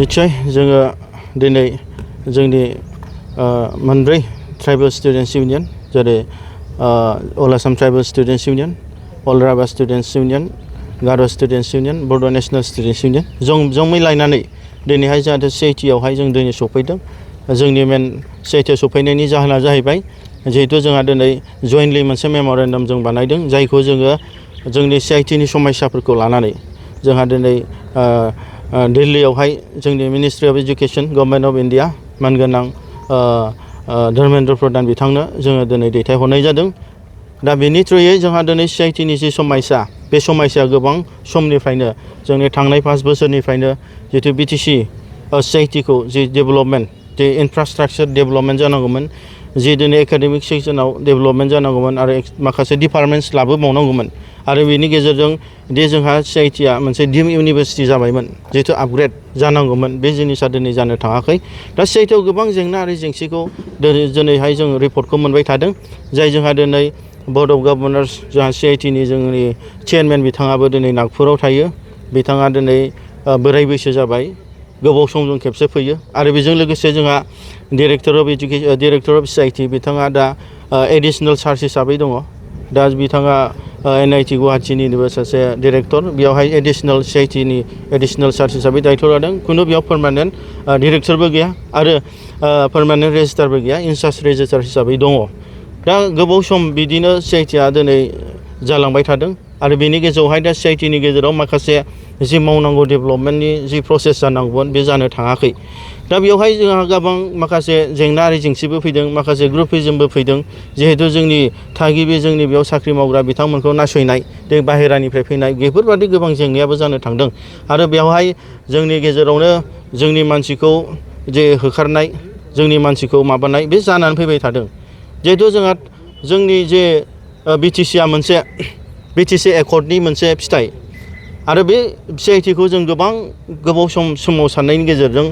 निश्चय जोङो दिनै जोंनि मोनब्रै ट्राइबेल स्टुडेन्ट्स इउनियन जेरै अल आसाम ट्राइबेल स्टुडेन्ट्स इउनियन, अल राभा स्टुडेन्ट्स इउनियन, गार' स्टुडेन्ट्स इउनियन, बड' नेशनेल स्टुडेन्ट्स इउनियन जों मिलायनानै दिनैहाय जाहाथे CIT-आवहाय जों दिनै सफैदों। जोंनि मेन CIT-आव सफैनायनि जाहोना जाहैबाय जिहेतु जोंहा दिनै जयेन्टलि मोनसे मेम'रेन्डाम जों बानायदों जायखौ जोङो जोंनि CIT-नि समस्याफोरखौ लानानै जोंहा दिनै दिल्लीयावहाय जोंनि ministry of education government of India मानगोनां धर्मेन्द्र प्रधान बिथांनो जोङो दिनै दैथायहरनाय जादों। दा बेनि थ्रुयै जोंहा दिनै CIT-नि जि समस्या बे समस्याया गोबां समनिफ्रायनो जोंनि थांनाय 5 बोसोरनिफ्रायनो जितु BTC CIT-खौ जि डेभेलपमेन्ट जि इनफ्रास्ट्राक्चार डेभेलपमेन्ट जानांगौमोन, जि दिनै एकाडेमिक सेक्सनाव डेभेलपमेन्ट जानांगौमोन आरो माखासे डिपार्टमेन्ट्स लाबोबावनांगौमोन आरो बेनि गेजेरजों दि जोंहा CIT-आ मोनसे डिम इउनिभारसिटि जाबायमोन जितु आपग्रेड जानांगौमोन बे जिनिसा दिनै जानो थाङाखै। दा CIT-आव गोबां जेंना आरो जेंसिखौ दिनैहाय जों रिपर्टखौ मोनबाय थादों जाय जोंहा दिनै बर्ड अफ गभर्नर्स जोंहा CIT-नि जोंनि चेयारमेन बिथाङाबो दिनै नागपुराव थायो। बिथाङा दिनै बोराय बैसो जाबाय, गोबाव समजों खेबसे फैयो आरो बेजों लोगोसे जोंहा डिरेक्टर अफ CIT बिथाङा दा एडिशनेल चार्ज हिसाबै दङ। दा बिथाङा NIT गुवाहाटीनिबो सासे डिरेक्टर, बेयावहाय एडिशनेल CIT-नि एडिशनेल चार्ज हिसाबै दायथ' लादों। खुनु बेयाव पार्मानेन्ट डिरेक्टरबो गैया आरो पार्मानेन्ट रेजिस्टारबो गैया, इनचार्ज रेजिस्टार हिसाबै दङ। दा गोबाव सम बिदिनो CIT-आ दिनै जालांबाय थादों आरो बेनि गेजेरावहाय दा CIT-नि गेजेराव माखासे जि मावनांगौ डेभेलपमेन्टनि जि प्रसेस जानांगौमोन बे जानो थाङाखै। दा बेवहाय जोंहा गोबां माखासे जेंना आरो जेंसिबो फैदों, माखासे ग्रुपिजमबो फैदों जिहेतु जोंनि थागिबि जोंनि बेयाव साख्रि मावग्रा बिथांमोनखौ नासयनाय, बे बाहेरानिफ्राय फैनाय बेफोरबादि गोबां जेंनायाबो जानो थांदों आरो बेवहाय जोंनि गेजेरावनो जोंनि मानसिखौ जे होखारनाय, जोंनि मानसिखौ माबानाय बे जानानै फैबाय थादों। जिहेतु जोंहा जोंनि जे BTC-आ मोनसे BTC एकर्डनि मोनसे फिथाइ आरो बे CIT-खौ जों गोबाव सोमावसारनायनि गेजेरजों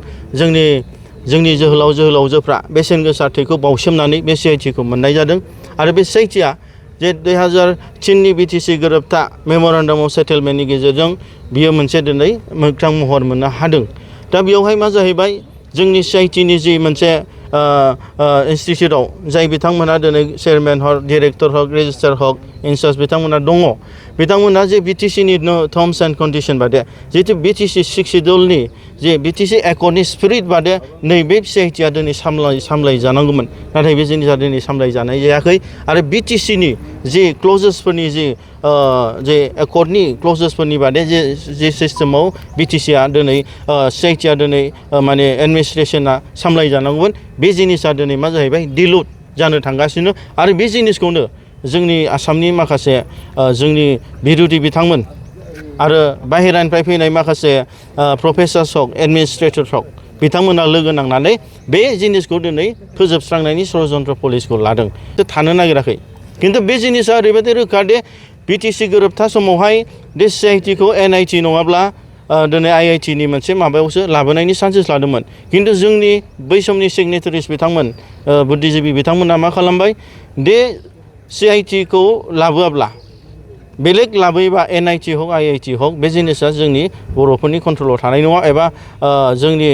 जोंनि जोहोलावजोफ्रा बेसेन गोसा थैखौ बावसोमनानै बे CIT-खौ मोननाय जादों आरो बे CIT-आ जे 2003नि BTC गोरोबथा मेम'रेन्डाम अफ सेटेलमेन्टनि गेजेरजों बियो मोनसे दिनै मोगथां महर मोननो हादों। दा बेवहाय मा जाहैबाय जोंनि CIT-नि जि मोनसे इन्स्टिटिउटआव जाय बिथांमोना दिनै चेयारमेन हक, डिरेक्टर हक, रेजिस्ट्रार हक, इनचार्ज बिथांमोना दङ, बिथांमोना जे BTC-नि टार्म्स एन्ड कन्डिसन बादे जितु BTC शिडुलनि जे BTC एकर्डनि स्पिरिट बादे नैबे CIT-आ दिनै सामलाय जानांगौमोन, नाथाय बे जिनिसा दिनै सामलाय जानाय जायाखै आरो BTC-नि जि क्लजेसफोरनि जे एकर्डनि क्लजेसफोरनि बादे जे सिस्टेमाव BTC-आ दिनै CIT-आ दिनै माने एडमिनिस्ट्रेसना सामलाय जानांगौमोन, बे जिनिसा दिनै मा जाहैबाय दिलुट जानो थांगासिनो आरो बे जिनिसखौनो जोंनि आसामनि माखासे जोंनि बिरोधि बिथांमोन आरो बाहेरानिफ्राय फैनाय माखासे प्रफेसार्स हक, एडमिनिस्ट्रेटर्स हक बिथांमोना लोगो नांनानै बे जिनिसखौ दिनै फोजोबस्रांनायनि षड्यन्त्र पलिसिखौ लादों, थानो नागिराखै। खिन्थु बे जिनिसा ओरैबायदि रोखा दे BTC गोरोबथा समावहाय बे CIT-खौ NIT नङाब्ला दिनै IIT-नि मोनसे माबायावसो लाबोनायनि चान्सेस लादोंमोन। खिन्थु जोंनि बै समनि सिगनेटारिस बिथांमोन बुद्धिजिबि बिथांमोना मा खालामबाय, बे CIT-खौ लाबोआब्ला बेलेग लाबोयोबा NIT हक IIT हक बे जिनिसा जोंनि बर'फोरनि कन्ट्रलाव थानाय नङा एबा जोंनि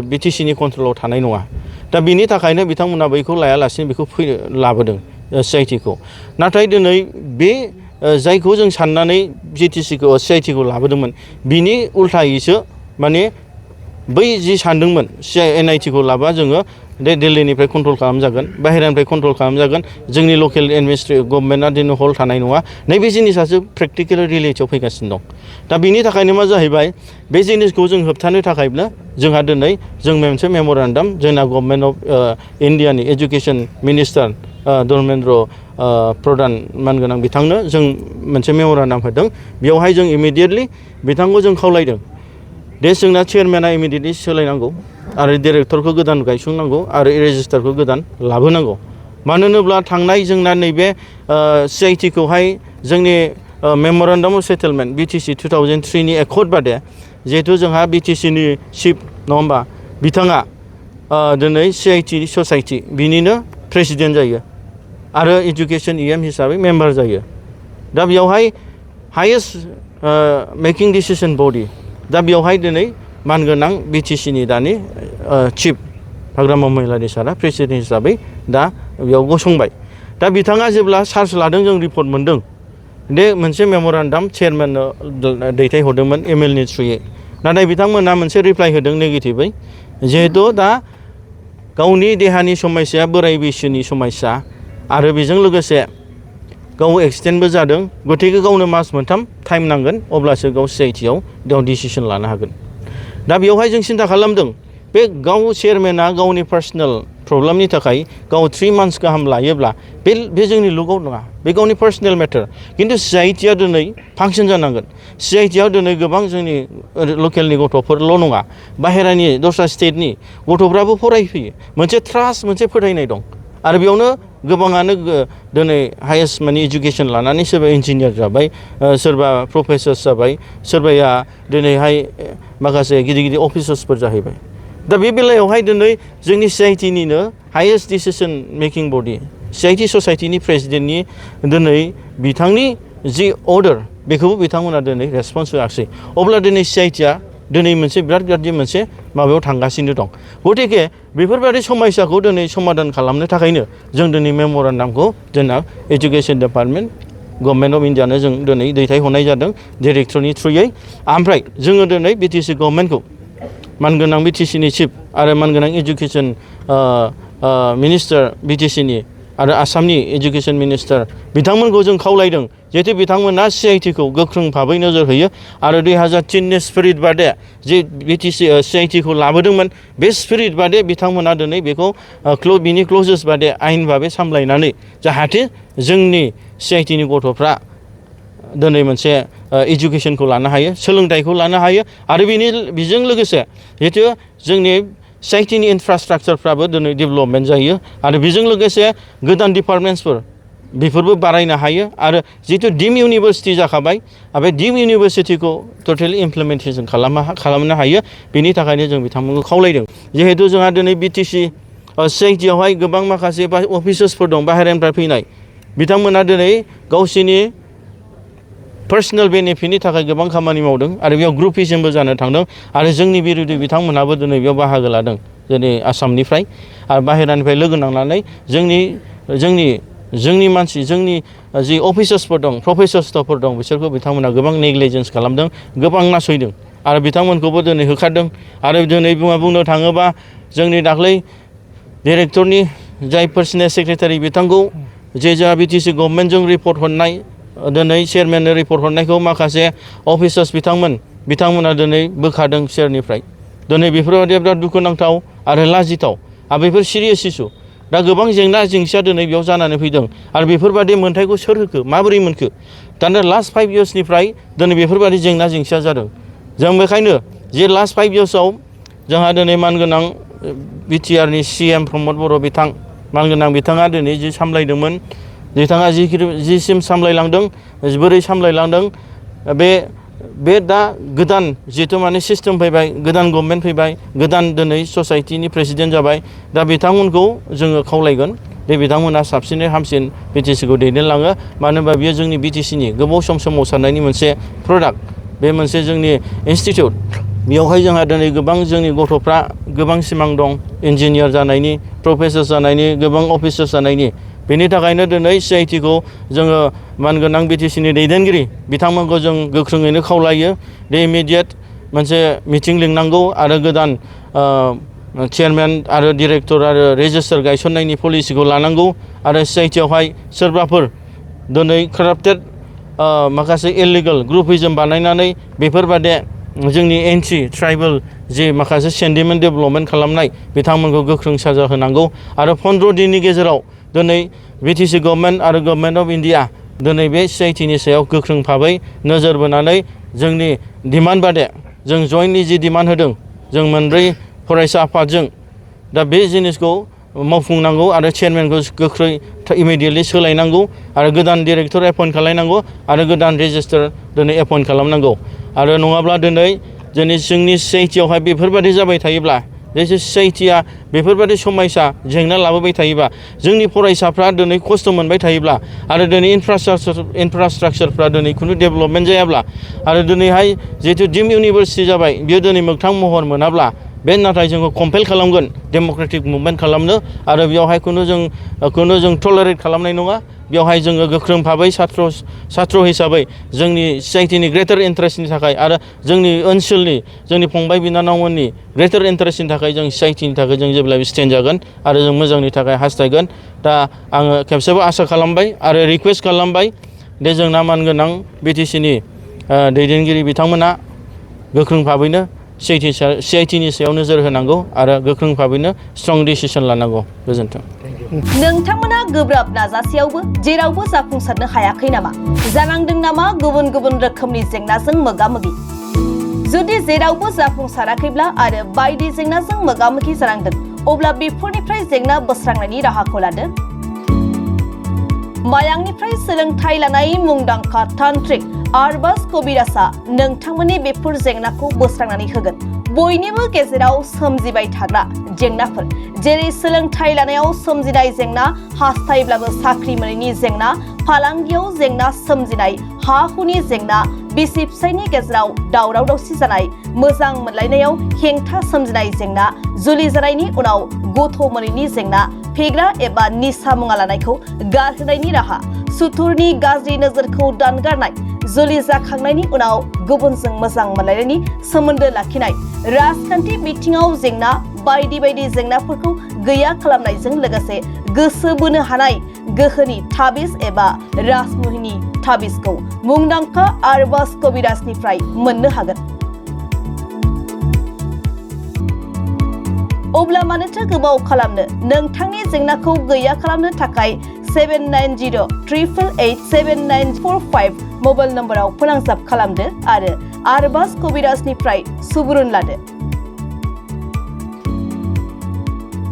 BTC-नि कन्ट्रलाव थानाय नङा। दा बिनि थाखायनो बिथांमोना बैखौ लायालासिनो बेखौ लाबोदों CIT-खौ। नाथाय दिनै बे जायखौ जों साननानै CIT-खौ लाबोदोंमोन बिनि उल्थायैसो माने बै जि सानदोंमोन NIT-खौ लाबा जोङो दिल्लीनिफ्राय कन्ट्रल खालामजागोन, बाहेरानिफ्राय कन्ट्रल खालामजागोन, जोंनि लकेल गभर्नमेन्टआ दिनै हल्ड थानाय नङा, नैबे जिनिसासो प्रेक्टिकेल रियेलिटियाव फैगासिनो दं। दा बिनि थाखायनो मा जाहैबाय बे जिनिसखौ जों होबथानो थाखायब्ला जोंहा दिनै जों मोनसे मेम'रेन्डाम जोंना गभर्नमेन्ट अफ इन्डियानि एजुकेसन मिनिस्टार धर्मेन्द्र प्रधान मानगोनां बिथांनो जों मोनसे मेम'रेन्डाम होदों। बेवहाय जों इमिडियेटलि बिथांखौ जों खावलायदों दे जोंना चेयारमेना इमिडियेटलि सोलायनांगौ आरो डिरेक्टरखौ गोदान गायसंनांगौ आरो रेजिस्टारखौ गोदान लाबोनांगौ। मानो होनोब्ला थांनाय जोंना नैबे CIT-खौहाय जोंनि मेम'रेन्डाम अफ सेटेलमेन्ट BTC 2003नि एकर्ड बादे जिहेतु जोंहा BTC-नि चिफ नङा होमबा बिथाङा दिनै CIT ससाइटि बिनिनो प्रेसिडेन्ट जायो आरो एजुकेसन EM हिसाबै मेम्बार जायो। दा बेवहाय हायेस्ट मेकिं डिसिसन बडि, दा बेवहाय दिनै मानगोनां BTCनि दानि चिफ हाग्रामा महिलारि सारा प्रेसिडेन्ट हिसाबै दा बेयाव गसंबाय। दा बिथाङा जेब्ला चार्ज लादों जों रिपर्ट मोन्दों दे मोनसे मेम'रेन्डाम चेयारमेननो दैथायहरदोंमोन MLनि थ्रुयै। नाथाय बिथांमोना मोनसे रिप्लाइ होदों नेगेटिभै, जिहेतु दा गावनि देहानि समस्या, बोराय बैसोनि समस्या आरो बेजों लोगोसे गाव एक्सिडेन्टबो जादों, गतिके गावनो मास मोनथाम टाइम नांगोन, अब्लासो गाव CITआव डिसिसन लानो हागोन। दा बेवहाय जों सिन्था खालामदों बे गाव चेयारमेना गावनि पार्सनेल प्रब्लेमनि थाखाय गाव 3 मान्थ्स गाहाम लायोब्ला बे जोंनि लुकआव नङा, बे गावनि पार्सनेल मेटार। खिन्थु CITआ दिनै फांसन जानांगोन। CITआव दिनै गोबां जोंनि लकेलनि गथ'फोरल' नङा, बाहेरानि दस्रा स्टेटनि गथ'फ्राबो फरायफैयो। मोनसे ट्रास्ट, मोनसे फोथायनाय दं। आरो बेयावनो गोबाङानो दिनै हायेस्ट माने इडुकेसन लानानै सोरबा इन्जिनियार जाबाय, सोरबा प्रफेसार जाबाय, सोरबाया दिनैहाय माखासे गिदिर गिदिर अफिसार्सफोर जाहैबाय। दा बे बेलायावहाय दिनै जोंनि CITनिनो हायेस्ट डिसिसन मेकिं बडि CIT ससाइटिनि प्रेसिडेन्टनि दिनै बिथांनि जि अर्डार बेखौबो बिथांमोना दिनै रेसपन्स होआखै। अब्ला दिनै CITआ दिनै मोनसे बिराद गाज्रि मोनसे माबायाव थांगासिनो दं। गतिके बेफोरबायदि समस्याखौ दिनै समाधान खालामनो थाखायनो जों दिनै मेम'रेन्डामखौ जोंना एजुकेसन डिपार्टमेन्ट गभर्नमेन्ट अफ इन्डियानो जों दिनै दैथायहरनाय जादों डिरेक्टरनि थ्रुयै। ओमफ्राय जोङो दिनै BTC गभर्नमेन्टखौ मानगोनां BTCनि चिफ आरो मानगोनां एजुकेसन मिनिस्टार BTCनि आरो आसामनि एजुकेसन मिनिस्टार बिथांमोनखौ जों खावलायदों जिहेतु बिथांमोना CITखौ गोख्रों भाबै नोजोर होयो आरो 2003नि स्पिरिट बादे जे CITखौ लाबोदोंमोन, बे स्पिरिट बादे बिथांमोना दिनै बेखौ बिनि क्लजेस बादे आयेन भाबै सामलायनानै जाहाथे जोंनि CITनि गथ'फ्रा दिनै मोनसे एजुकेसनखौ लानो हायो, सोलोंथाइखौ लानो हायो। आरो बेजों लोगोसे जिहेतु जोंनि CITनि इनफ्रास्ट्राक्चारफ्राबो दिनै डेभेलपमेन्ट जायो आरो बेजों लोगोसे गोदान डिपार्टमेन्ट्सफोर बेफोरबो बारायनो हायो। आरो जिहेतु डिम इउनिभारसिटि जाखाबाय, बे डिम इउनिभारसिटिखौ टटेलि इमप्लिमेन्टेसन खालामनो हायो। बेनि थाखायनो जों बिथांमोनखौ खावलायदों। जिहेतु जोंहा दिनै BTC CITआवहाय गोबां माखासे अफिसार्सफोर दं बाहेरानिफ्राय फैनाय, बिथांमोना दिनै गावसिनि पार्सनेल बेनिफिटनि थाखाय गोबां खामानि मावदों आरो बेयाव ग्रुपिजमबो जानो थांदों। आरो जोंनि बिरोधि बिथांमोनाबो दिनै बेयाव बाहागो लादों जोंनि आसामनिफ्राय आरो बाहेरानिफ्राय लोगो नांनानै जोंनि मानसि, जोंनि जि अफिसार्सफोर दं, प्रफेसर स्टाफफोर दं, बिसोरखौ बिथांमोना गोबां नेग्लिजेन्स खालामदों, गोबां नासयदों आरो बिथांमोनखौबो दिनै होखारदों। आरो दिनै बुंनो थाङोबा जोंनि दाख्लै डिरेक्टरनि जाय पार्सनेल सेक्रेटारि बिथांखौ जे जोंहा BTC गभर्नमेन्टजों रिपर्ट हरनाय, दिनै चेयारमेननो रिपर्ट हरनायखौ माखासे अफिसार्स बिथांमोना दिनै बोखारदों चेयारनिफ्राय। दिनै बेफोरबायदि बिराद दुखुनांथाव आरो लाजिथाव। आरो बेफोर सिरियास इस्यु। दा गोबां जेंना जेंसिया दिनै बेयाव जानानै फैदों आरो बेफोरबायदि मोन्थायखौ सोर होखो, माबोरै मोनखो? दाना लास्ट 5 इयार्सनिफ्राय दिनै बेफोरबायदि जेंना जेंसिया जादों। जों बेखायनो जे लास्ट 5 इयार्सआव जोंहा दिनै मानगोनां BTRनि CM प्रमद बर' मानगोनां बिथाङा दिनै जि सामलायदोंमोन, बिथाङा जिसिम सामलायलांदों, बोरै सामलायलांदों, बे दा गोदान जिहेथु माने सिस्टेम फैबाय, गोदान गभर्नमेन्ट फैबाय, गोदान दिनै ससाइटिनि प्रेसिडेन्ट जाबाय। दा बिथांमोनखौ जोङो खावलायगोन दे बिथांमोना साबसिनै हामसिन BTCखौ दैदेनलाङो। मानो होनबा बियो जोंनि BTCनि गोबाव सम सोमावसारनायनि मोनसे प्रडाक्ट, बे मोनसे जोंनि इन्सटिटिउट। बेयावहाय जोंहा दिनै गोबां जोंनि गथ'फ्रा गोबां सिमां दं, इन्जिनियार जानायनि, प्रफेसर जानायनि, गोबां अफिसार जानायनि। बेनि थाखायनो दिनै CITखौ जोङो मानगोनां BTCनि दैदेनगिरि बिथांमोनखौ जों गोख्रोङैनो खावलायो दे इमिडियेट मोनसे मिटिं लिंनांगौ आरो गोदान चेयारमेन आरो डिरेक्टर आरो रेजिस्टार गायसननायनि पलिसिखौ लानांगौ। आरो CITआवहाय सोरबाफोर दिनै काराप्टेड माखासे इलिगेल ग्रुपिजम बानायनानै बेफोरबादि जोंनि एन्टि ट्राइबेल जे माखासे सेन्टिमेन्ट डेभेलपमेन्ट खालामनाय, बिथांमोनखौ गोख्रों साजा होनांगौ। आरो 15 दिननि गेजेराव दिनै BTC गभर्नमेन्ट आरो गभर्नमेन्ट अफ इन्डिया दिनै बे CITनि सायाव गोख्रों भाबै नोजोर बोनानै जोंनि डिमान्ड बादे जों जयेन्टलि जि डिमान्ड होदों जों मोनब्रै फरायसा आफादजों, दा बे जिनिसखौ मावफुंनांगौ आरो चेयारमेनखौ गोख्रै इमिडियेटलि सोलायनांगौ आरो गोदान डिरेक्टर एपइन्ट खालामनांगौ आरो गोदान रेजिस्टार दिनै एपइन्ट खालामनांगौ। आरो नङाब्ला दिनै जोंनि CITआवहाय बेफोरबायदि जाबाय थायोब्ला बे ससाइटिया बेफोरबायदि समयसा जेंना लाबोबाय थायोबा जोंनि फरायसाफ्रा दिनै खस्थ' मोनबाय थायोब्ला आरो दिनै इनफ्रास्ट्राक्चारफ्रा दिनै खुनु डेभेलपमेन्ट जायाब्ला आरो दिनैहाय जिहेतु डिम इउनिभारसिटि जाबाय बेयो दिनै मोगथां महर मोनाब्ला बे नाथाय जोङो कम्पेल खालामगोन डेम'क्रेटिक मुभमेन्ट खालामनो आरो बेयावहाय खुनु जों टलारेट खालामनाय नङा बेयावहाय जोङो गोख्रों भाबै सात्र हिसाबै जोंनि ससाइटिनि ग्रेटार इन्टारेस्टनि थाखाय आरो जोंनि ओनसोलनि जोंनि फंबाय बिनानावमोननि ग्रेटार इन्टारेस्टनि थाखाय जों ससाइटिनि थाखाय जों जेब्लाबो स्टेन्ड जागोन आरो जों मोजांनि थाखाय हास्थायगोन दा आङो खेबसेबो आसा खालामबाय आरो रिकुवेस्ट खालामबाय दे जोंना मानगोनां बिटिसिनि दैदेनगिरि बिथांमोना गोख्रों भाबैनो सिआइटिनि सायाव नोजोर होनांगौ आरो गोख्रों भाबैनो स्ट्रं डिसिसन लानांगौ गोजोन्थों नोंथांमोना गोब्राब नाजासेयावबो जेरावबो जाफुंसारनो हायाखै नामा जानांदों नामा गुबुन गुबुन रोखोमनि जेंनाजों मोगा-मोगि जुदि जेरावबो जाफुंसाराखैब्ला आरो बायदि जेंनाजों मोगा-मोगि जानांदों अब्ला बेफोरनिफ्राय जेंना बोस्रांनायनि राहाखौ लादो मायांनिफ्राय सोलोंथाइ लानाय मुंदांखा तान्त्रिक आरबाज कबिराजआ नोंथांमोननि बेफोर जेंनाखौ बोस्रांनानै होगोन बयनिबो गेजेराव सोमजिबाय थाग्रा जेंनाफोर जेरै सोलोंथाइ लानायाव सोमजिनाय जेंना हास्थायब्लाबो साख्रि मोनैनि जेंना फालांगियाव जेंना सोमजिनाय हा हुनि जेंना बिसि फिसायनि गेजेराव दावराव दावसि जानाय मोजां मोनलायनायाव हेंथा सोमजिनाय जेंना जुलि जानायनि उनाव गथ' मोनैनि जेंना फेग्रा एबा निसा मुवा लानायखौ गारहोनायनि राहा सुथुरनि गाज्रि नोजोरखौ दानगारनाय जुलि जाखांनायनि उनाव गुबुनजों मोजां मोनलायनायनि सोमोन्दो लाखिनाय राजखान्थि बिथिङाव जेंना बायदि बायदि जेंनाफोरखौ गैया खालामनायजों लोगोसे गोसो बोनो हानाय गोहोनि ताबिज एबा राजमुहिनि ताबिजखौ मुंदांखा आरबाज कबिराजनिफ्राय मोननो हागोन अब्ला मानोथो गोबाव खालामनो नोंथांनि जेंनाखौ गैया खालामनो थाखाय 7908887945 मबाइल नम्बराव फोनांजाब खालामदो आरो आरबाज कबिराजनिफ्राय सुबुरुन लादो